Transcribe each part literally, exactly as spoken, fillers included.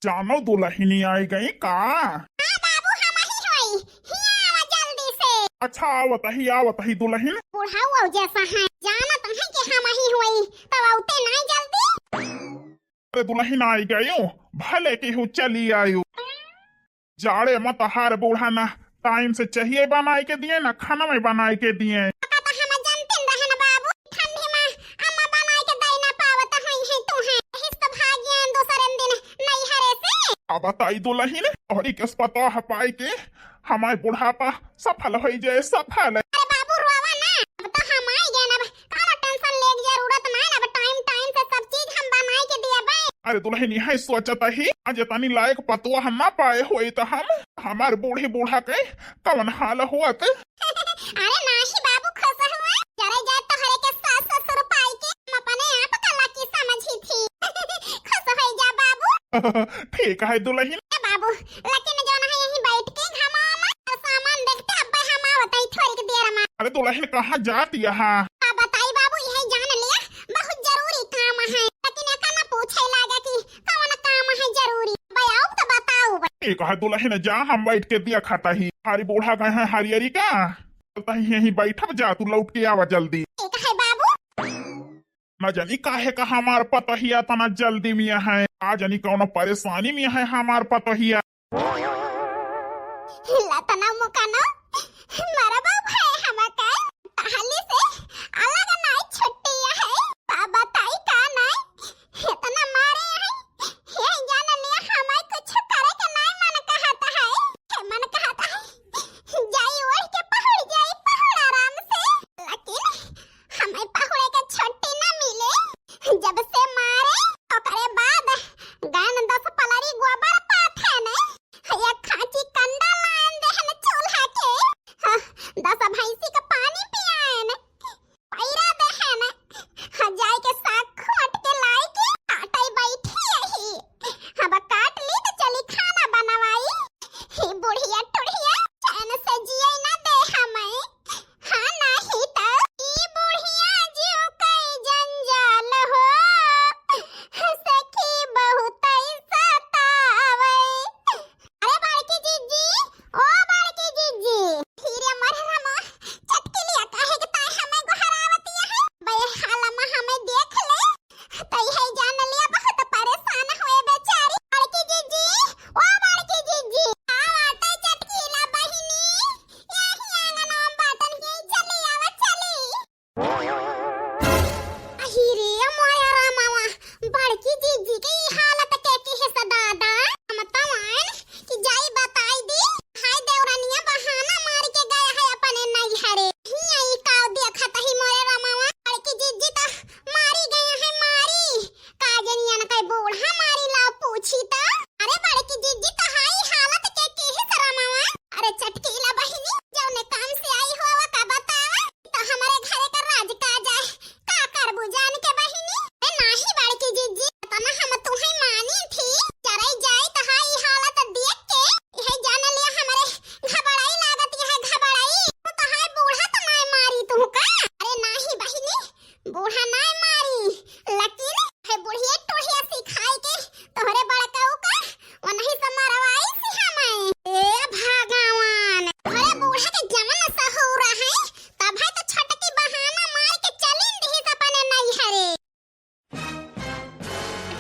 जानो दुलहिनी आई गई का? हाँ बाबू, हमही होई। हियाँ आवा जल्दी से। अच्छा, आवत ही, आवत ही दुलहिन। बुढ़ऊ जैसा है, जानत है कि हमही होई, तब आवते नाई जल्दी। अरे दुलहिन आई गयो, भले केहू चली आयो। जाड़े मा तहार बूढ़ा ना टाइम से चाहिए बनाई के दिए, ना खाना में बनाई के दिए। पका तो हम जानते रहन बाबू, ठंडी मा अम्मा बनाई के दई ना पावत होई है तू है। हिस तो भागियन दूसरे दिन नैहरे से। अब बताई दुलहिन, तोहरी किस्मत पाई के हमार बुढ़ापा सफल होई जाए, सफल। अरे बाबू रोवा ना, अब तो हम आई गए ना, अब काला टेंशन लेके जरूरत नहीं ना, अब टाइम टाइम से सब चीज हम बनाई के दिए बे। अरे दुलहिन, यही सोचत ही, आज इतनी लायक पतोह हम ना पाए होई तो हम, हमार बूढ़ी बूढ़ा के कवन हाल होत। अरे नाही बाबू, खुश हुआ, जरे जाए तोहरे के सास ससुर पाई के हम अपने आप का लकी समझी थी। खुश हो जा बाबू। ठीक है दुलहिन। ए बाबू, लेकिन जो ना है यहीं बैठ के घामा मा और सामान देखते अब हम आवत ही थोड़ी के देर मा। अरे दुलहिन, कहाँ जात यहाँ? आ बताई बाबू, यही जान लिया, बहुत जरूरी काम है, लेकिन एका ना पूछे लागे कि कौन काम है जरूरी। भाई आओ तो बताओ। ठीक है दुलहिन, जा हम बैठ के दिया खाता ही। हरी बूढ़ा गए हैं हरियरी का, तही यहीं बैठब जा, तू लौट के आवा जल्दी। ठीक है बाबू। ना जानी काहे का हमार पतोहिया तना जल्दी में है, आ जानी कौनो परेशानी में है हमार पतोहिया। लतना मुकानो, मरबो भाई हमका, तहली से अलग नाई छुट्टी है, का बताई का नाई, इतना मारे है, ये जान लिया हमार कुछ करे के नाई मन कहत है, के मन कहत है, जाई ओढ़ के पहुड़ जाई पहुड़ आराम से, लेकिन हमें पहुड़े के छुट्टी न मिले। जब से मारे, ओकरे बाद गन दस पलरी गोबर पाथेन, एक खांची कंडा लायन देहन चूल्हा के, हाँ, दस भैंसी के पानी पियाएन, पैरा देहन, हाँ, जाई के साग खोट के लाई के काटे बैठी यही। अब काट ली तो चली खाना बनवाई। ही बुढ़िया टुढ़िया चैन से जिए न दे हमें। हाँ, नाही त ई बुढ़िया जीव कई जंजाल हो, सखी बहुतई सतावै। अरे बड़की जिज्जी, ओ बड़की जिज्जी, धीरे मर रमा, चटकी लिया काहे के ताय हमें गोहरावतिया है? बे हालमा हमें देख ले, तई है जान लिया बहुत परेशान हुए बेचारी। बड़की जिज्जी, ओ बड़की जिज्जी, आवा तई चटकीला बहिनी, यही आंगन में बाटन के चली आवा चली। अही रे मोया रामावा, बड़की जिज्जी के ई हालत के की है सा दादा? हम तो आन कि जाई बताई दी, हाय देवरानिया बहाना मार के गया है अपने नैहरे। हिया ई काव देखत ही मोरे रामावा, बड़की जिज्जी तो मारी गया है मारी। का जनियन के बूढ़ा मारी लाव पूछी त। अरे बड़की जिज्जी, तहाई हालत के केहे शरमावा? अरे चटकीला बहिनी, जौने काम से आई हो, वो का बतावा? तो हमारे घरे का राज का जाए, का करबू जान के बहिनी? ए नाही बड़की जिज्जी, तना हम तुहे मानी थी। जरई जाई तहाई हालत देख के, यह जान लिया हमारे घबराई लागत, यह घबराई। तो तहाई बूढ़ा तो नाय मारी तुहका? अरे नाही बहिनी, बूढ़ा नाय मारी, लेकिन है बुढ़िया टुढ़िया सिखाई के तोहरे बड़काऊ का ओनही से मरवाई सी हमें। ए भगवान, अरे बूढ़ा के जवन सहूर है, तब है तो छोटकी बहाना मार के चलिन दिही से अपने नैहरे।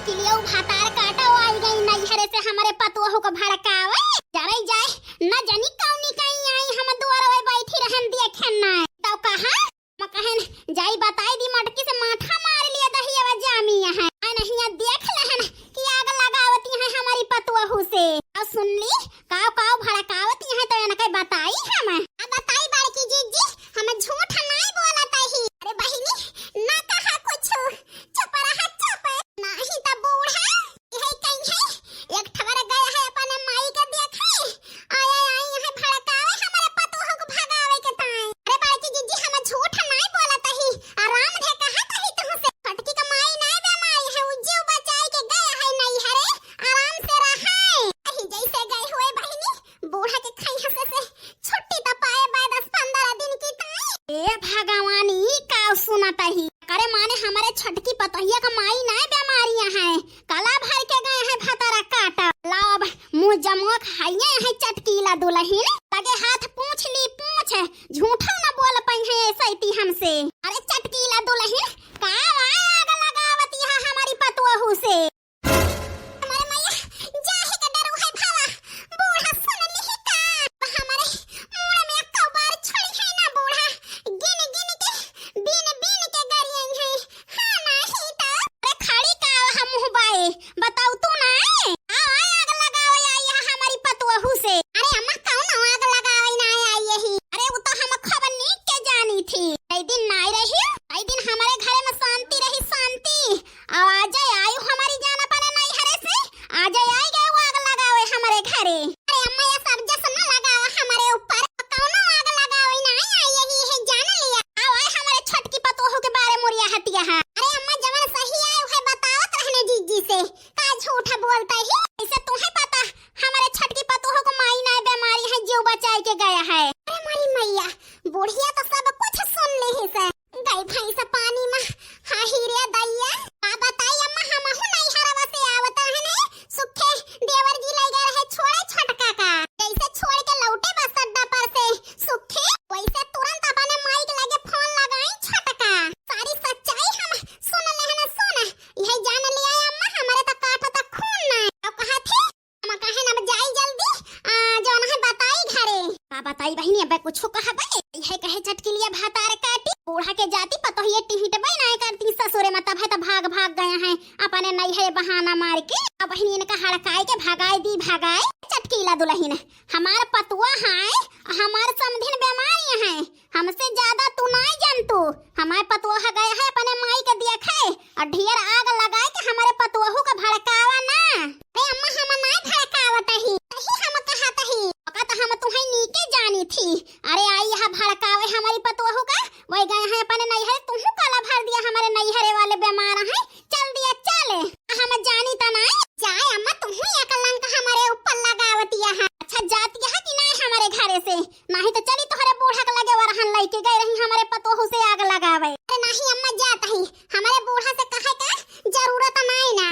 किलियो भातार काटा आई गई नैहरे से हमारे पतोहू को भड़कावे। जरई जाए, न जानी कौनी कहीं आई हम दुआर बैठी रहन दिए खेन्ना। तो कहा म कहेन, जाई बताई दी मटकी से माठा मार लिया दहियावा जामी यहाँ। आ नहिया देख लेहन कि आग लगावती है हमारी पतुआहू से। और सुन ली, काव काव भड़कावती है तो इनके बताई हम। अब बताई बड़की जिज्जी, हम झूठ नाई बोलत ही। अरे बहिनी, ना कहा कुछ, चुप रहा चुप, नाही त बूढ़ा यही कहीं है, एक ठवर गया है अपने माई के देखे, आया आई यहाँ भड़कावे हमारे पतोह को भगावे के ताई। अरे बड़की जिज्जी, हम झूठ नाई बोलत ही, आराम धे कहत ही तुमसे। फटकी का माई नाई बेमारी है, उ जीव बचाई के गया है नैहरे, आराम से रहे। अही जैसे गए हुए बहिनी, बूढ़ा के खाई हंसे से छुट्टी त पाए बा दस पन्द्रह दिन की ताई। ए भगवान, ई का सुनत ही? करे माने हमारे छोटकी पतोहिया का माई नाय बेमारियां हैं, कला भर के गए हैं भतरा काटा। अब बताई बहिनी, अब कुछ कहबे? यह कहे चटकिलिया भातार काटी, बूढ़ा के जाति पतोहिए टिहिटबे नाय करती ससुरे में, तब है तो भाग भाग गया है अपने नैहरे बहाना मार के। अब बहिनी इनका हड़काए के भगाए दी, भगाए। चटकीला दुलहिन, हमार पतुआ है, हमार समधिन बेमारी है, हमसे ज्यादा तू नाय जानतू। हमार पतोह गया है अपने माई के देखे और ढेर आग लगाए के हमारे पतोहू का भड़कावा ना। अरे अम्मा, हम नाय भड़कावत ही, तही हम कहत ही। ओका तो हम तुहे नीके जानी थी। अरे आई यहाँ भड़कावे हमारी पतोहू का, वही गए हैं अपने नैहरे, तुहू काला भर दिया हमारे नैहरे वाले बेमार हैं। चल दिया चल, हम जानी त नाय। जाए अम्मा, तुहू ये कलंक हमारे ऊपर लगावतिया है। अच्छा जातिया है कि नाय हमारे घरे से? नाही तो चली तोहरे बूढ़ा के लगे वरहन लइके गए रही हमारे पतोहू से आग लगावे। अरे नाही अम्मा, जात ही, हमारे बूढ़ा से कहे का जरूरत नाय ना।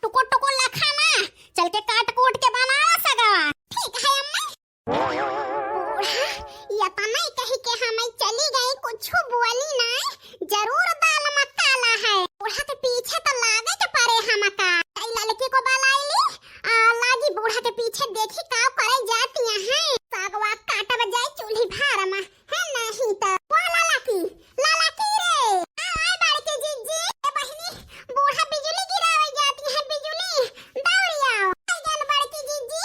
टुकुर टुकुर लखा ना, चल के काट कूट के बनावा सगवा। ठीक है अम्मा। बूढ़ा, ये तो नहीं कही के हम चली गई, कुछ बोली ना, जरूर दाल मसाला है। बूढ़ा के पीछे तो लागे के पड़े हमका। कई लड़की को बुलाई ली, आ, लागी बूढ़ा के पीछे देखी का करे जाती है। सागवा काटब जाए चूल्ही भार में, है नहीं तो। वो लाला की, लाला की रे। आ, आए बड़की जीजी। ए बहिनी, बूढ़ा बिजुली गिरावे जाती है, बिजुली। दौड़ी आओ। आ गल बड़की जीजी।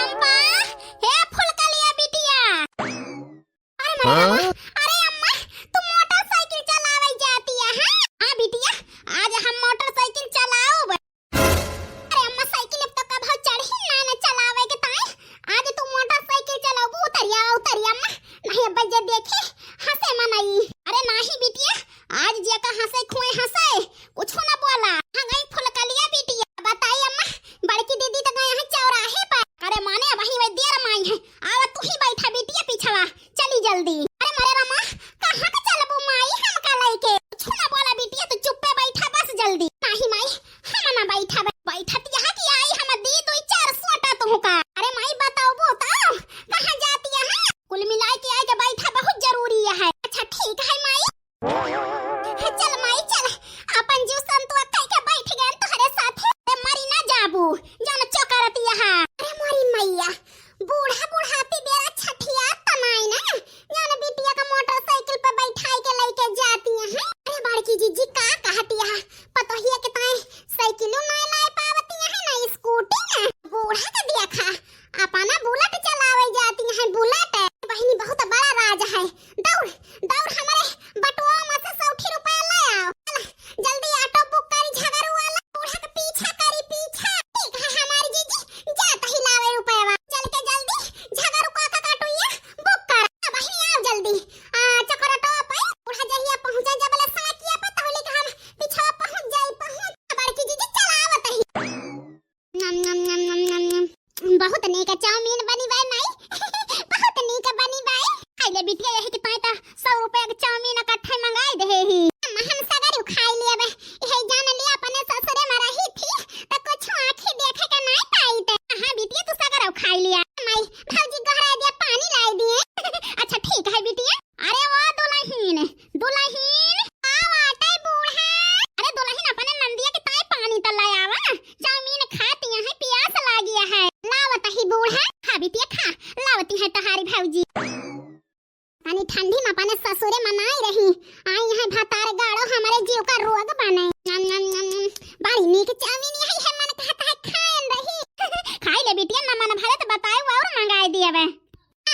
अम्मा, हे फुलकलिया बिटिया। अरे मरे अम्मा, हाँ? अरे अम्मा, तू मोटरसाइकिल चलावे जाती है, हाँ? हाँ बिटिया, आज हम मोटरसाइकिल चलाओ। अरे अम्मा, साइकिल अब तो कब चढ़ी ना, ना चलावे के ताई। आज तू मोटरसाइकिल चलाबू, उतरिया, उतरिया अम्मा। नहीं अब जे देखे, हंसे मनई। अरे नाही बिटिया, आज जे का हंसे खुए हंसे, कुछ ना बोला। हाँ गई फुलकलिया बिटिया। बताई अम्मा, बड़की दीदी तो गए हैं चौराहे पर। अरे माने वही वही देर माई है। आवा तू ही बैठा बिटिया पीछवा। चली जल्दी। अरे मरे रमा, कहाँ के चलबू माई हमका लइके? कुछ ना बोला बिटिया, तू चुप्पे बैठा बस जल्दी। नाही माई, हम ना बैठा, बै-, बैठत यहाँ की आई हम दी दुई चार सोटा तुहका। अरे माई बताओ बताओ, कहाँ जाती है? कुल मिलाए के आए के बैठा बहुत जरूरी है। अच्छा ठीक है माई। चल माई चल, अपन जीव संतुआ कई के बैठ गए तोहरे साथे। अरे मरी ना जाबू, जान चोकरती यहाँ। अरे मोरी मैया, बूढ़ा बुढ़ाती बेरा छठिया तनाई ना, जान बिटिया का मोटरसाइकिल पे बैठाई के लइके जाती हैं। अरे बड़की जीजी का कहती है, पतोहिया के ताई साइकिलो ना लाए पावती है ना स्कूटी ना। बूढ़ा के देखा, अपना बुलेट चलावे जाती है, बुलेट। बहिनी बहुत बड़ा राज है, दौड़ दौड़ हमरे बटुआ में से सौ ठी रुपया ले आओ। चल, जल्दी ऑटो बुक करी, झगड़ू वाला बूढ़ा के पीछा करी, पीछा। ठीक है हमारी जीजी, जात ही लावे रुपया। चल के जल्दी झगड़ू काका का ऑटो ये बुक कर। अब ही आओ जल्दी। आ, चक्कर ऑटो पे बूढ़ा जहिया पहुँचा जब ले साकिया पे तहली के हम पीछा पहुँच जाई, पहुँच। बड़की जीजी चलावत ही। नम, नम, नम, नम, नम, नम। बहुत नीक चाउमीन बनी बाय माई। बहुत नीक बनी बाय। खाई ले बिटिया, यही के ताई ता सौ रुपया के चाउमीन इकट्ठे मंगाई देहे ही। हम, हम सगरी खाई लिया बे। यही जान लिया अपने ससुरे में रही थी, तो कुछ आँखी देखे के नाई पाई ते। हाँ बिटिया, तू सगरी खाई लिया। माई, भौजी गोहराय दिया, पानी लाई दिए। अच्छा ठीक है बिटिया। अरे वो दुलहिन, दुलहिन, का बाटे बूढ़ा? अरे दुलहिन, अपने नंदिया के ताई पानी त ले आवा, चाउमीन खाती है, पियास लागी है। लावत ही बूढ़ा। खा बिटिया खा, लावती है तोहारी भौजी। तनी ठंडी में अपने ससुरे मनाई रही, आई है भतार गाड़ो हमारे जीव का रोग बने। नम, नम, नम, नम। बड़ी नीक चाउमीन यही है, मन कहता है खायन रही। खाई ले बिटिया, न मन भरे तो बताए और मंगाई दिए बे।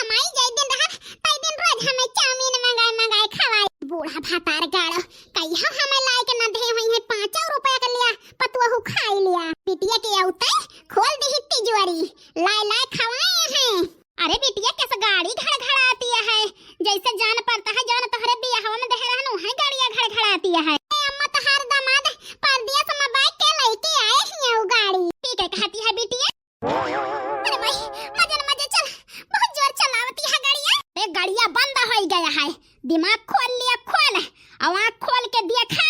माई जय दिन रहा, तई दिन रोज हमें चाउमीन मंगाए मंगाए खवाई। बूढ़ा भतार गाड़ो, कहियो हमें लाए के न दे होई है, पाँचो रुपया के लिया पतुआहू खाई लिया। बिटिया के औते खोल दी तिजोरी, लाए लाए खवाए हैं। अरे बिटिया, कैसे गाड़ी घड़घड़ाती है, जैसे जान पड़ता है जौन तोहरे बियाहवा में देहे रहनु है, गाड़िया घड़घड़ाती है। ए अम्मा, तोहार दामाद परदेस में बाइक के लइके आए हिया उ गाड़ी। ठीक है कहती है बिटिया। अरे माई, मजे न मजे चल, बहुत जोर चलावती है गाड़िया। ए गाड़िया बंद हो गया है, दिमाग खोल लिया खोल, अब आँख खोल के देखा।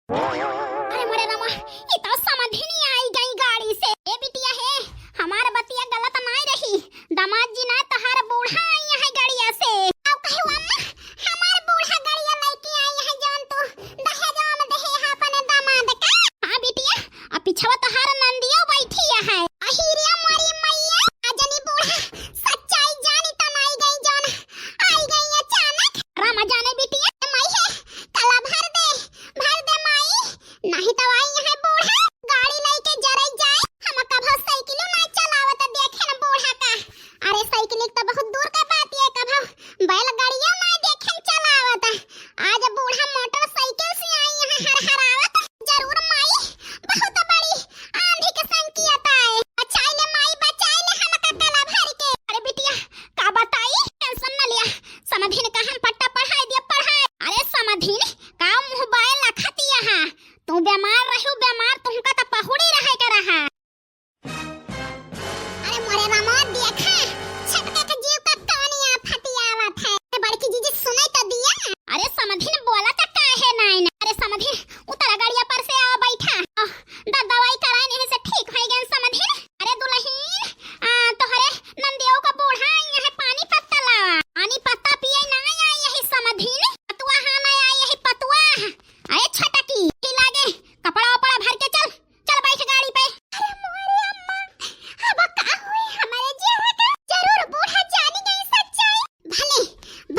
अरे मोरे रामा, ई तो समधिनी आई गई गाड़ी से। ए बिटिया हे, हमार बतिया गलत नाय रही। दामाद जी ना, तहार बूढ़ा आई है गाड़िया से। अब कहे अम्मा, हमार बूढ़ा गाड़िया लइके आई है, जौन तू दहेजवा में देहे है अपने दामाद का। हाँ बिटिया, अब पिछवा तहार नंदियो बैठी है। अही रे मोरी मैया, अजनी बूढ़ा सच्चा तू बाय लखतिया हा, तू बेमार रहू, बेमार तुमका त पहुड़ी रहे के रहा। अरे मोरे रामो, देखा, छटके के जीव का कवनी आफतिया आवत है। अरे बड़की जीजी, सुनाई तो दिया। अरे समधिन, बोला त काहे नाई ना? अरे समधिन, उतरा गाड़िया पर से, आवा बैठा। आह, द-, दवाई कराए नहीं से ठीक होई गए समधिन। अरे दुलहिन, आ, तोहरे नंदियो का बूढ़ा आई है, पानी पत्ता लावा। पानी पत्ता पिए ना आई यही समधिन। पतुआ हाँ ना आई यही पतुआ। अरे छटकी, ही लागे, कपड़ा उपड़ा भर के चल। चल बैठ गाड़ी पे। अरे मोरे अम्मा, अब का होई हमरे जियरा का? जरूर बूढ़ा जानी गई सच्चाई। भले,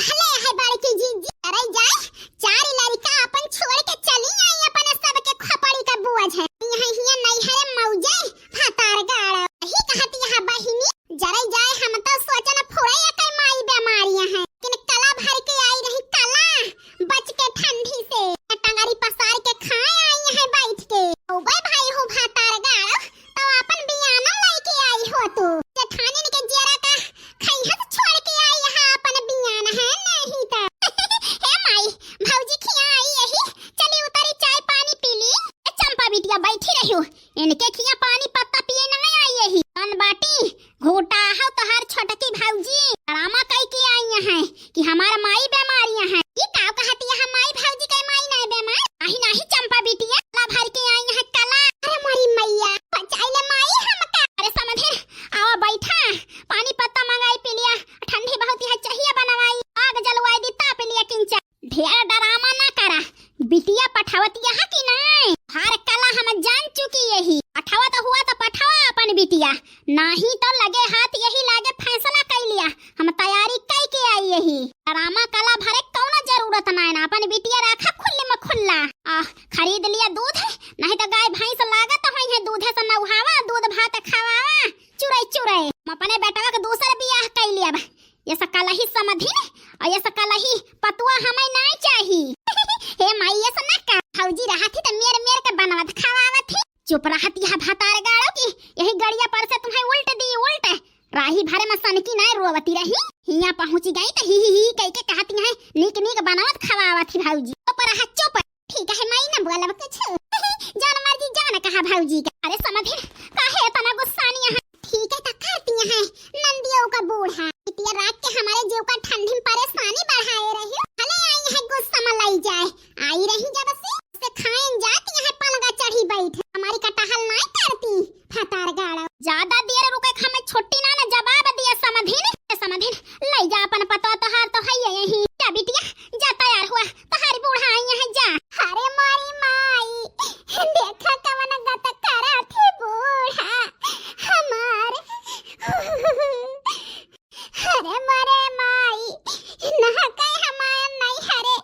भले है बड़की जीजी, अरे जाए, चार लड़का अपन छोड़ के चली आई, अपन सबके खोपड़ी का बोझ है। यहाँ हिया नैहरे मौजे, भातार गाड़ा। यही कहत यहाँ बहिनी, जरे जाए हम तो सोचन फुरे कई माई बेमारियां हैं। लेकिन कला भर के आई रही कला, बच के ठंडी से। टंगरी पसार के खाए आई है बैठ के। ओ बे भाई हो भातार गाड़ो, तो अपन बियाना लेके आई हो तू। जेठानिन के जियरा का खैहत छोड़ के आई है अपन बियाना है नहीं तो। हे माई, भौजी खिया आई यही, चली उतरी चाय पानी पी ली। ए चंपा बिटिया बैठी रहियो, इनके खिया पानी पत्ता पिए ना आई यही। कौन बाटी? घोटा हो तोहार छोटकी भौजी, ड्रामा कई के आई हैं कि हमार माई बेमारियां हैं। ई का कहती है, माई भौजी के माई नहीं बेमार? नहीं, नहीं चंपा बिटिया, कला भर के आई हैं कला। अरे मोरी मैया, बचाई ले माई हमका। अरे समधिन, आवा बैठा, पानी पत्ता मंगाई पी लिया, ठंडी बहुत है, चाहिए बनवाई, आग जलवाई दी, ताप लिया किंचा। ढेर डरामा ना करा, बिटिया पठावत यहाँ की नाय? हर कला हम जान चुकी यही। पठावत हुआ तो पठावा अपन बिटिया, नाही तो लगे हाथ यही लागे फैसला कई लिया। हम तैयारी कई के आई यही। डरामा कला भरे कौनो जरूरत नाय ना, अपन बिटिया रखा खुल्ले में खुल्ला। आ, खरीद लिया दूध, नहीं तो गाय भैंस लागत होई है, दूधे से नउहावा, दूध भात खवावा, चुरई चुरई। हम अपने बेटवा के दूसर बियाह कई लिया। ये सकलही समधिन और ये सकलही पतुआ हमें नाय चाही। हे माई, ये सना का भौजी रहत ही त मेर मेर के बनवत खवावत ही। चुप रहत यह भतार गाड़ो की यही गड़िया पर से तुम्हें उल्ट दी उल्ट। राही भरे में सनकी नाय रोवती रही। हिया पहुँची गई त ही ही ही कह के कहती है, नीक नीक बनवत खवावत ही भौजी। चुप रहा, चुप। ठीक है, मैं ना बोलब कुछ। जान मर्जी जान कहा भौजी का। अरे समधिन, काहे इतना गुस्सानी है? ठीक है, तो करती है नंदियो का बूढ़ा। बिटिया रात के हमारे जीव का ठंडी में परेशानी बढ़ाए रही। भले आई है गुस्सा में लाई जाए। आई रही जब से, से खाएन जाती है पलंगा चढ़ी बैठ। हमारी कटहल नाय करती, भतार गाड़ा। ज्यादा देर रुके के हमें छुट्टी ना, ना जवाब दिया समधिन। समधिन, ले जा अपन पतवा, तोहार तो है यही। जा बिटिया, जा तैयार हुआ, तोहारी बूढ़ा आई है, जा। अरे मोरी माई, देखा कवन गत करा थे बूढ़ा हमार। अरे मोरे माई, ना कहे हमार नहीं हरे।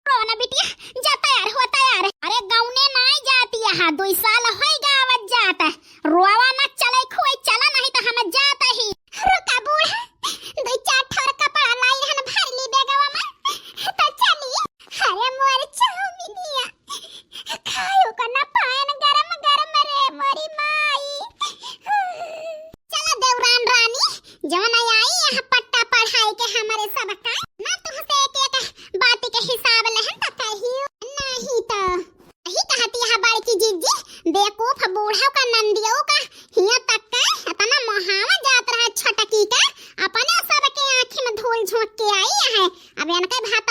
रो ना बिटिया, जा तैयार हुआ तैयार। अरे गौने नाय जाती यहाँ, दुई साल होई गावत जात। रोवा ना चले खुए चला, नहीं तो हम जात ही। रुका बूढ़ा, दो चार ठोर कपड़ा लाई रहन, भर ली बैगवा में, तो चली। अरे मोर चाउमिनिया, खायो का ना पाएन गरम गरम रे मोरी माई। चला देवरान रानी, जवन आई यहाँ पट्टा पढ़ाई के हमारे सबका, ना तुमसे एक एक बात के हिसाब लेहन तो कहियो, नहीं तो यही कहती है बड़की जीजी, बेवकूफ बूढ़ा का नंदियो का हिया तक का इतना मोहावा जात रहा छटकी का, अपने सबके आँखी में धूल झोंक के आई है। अब इनके भात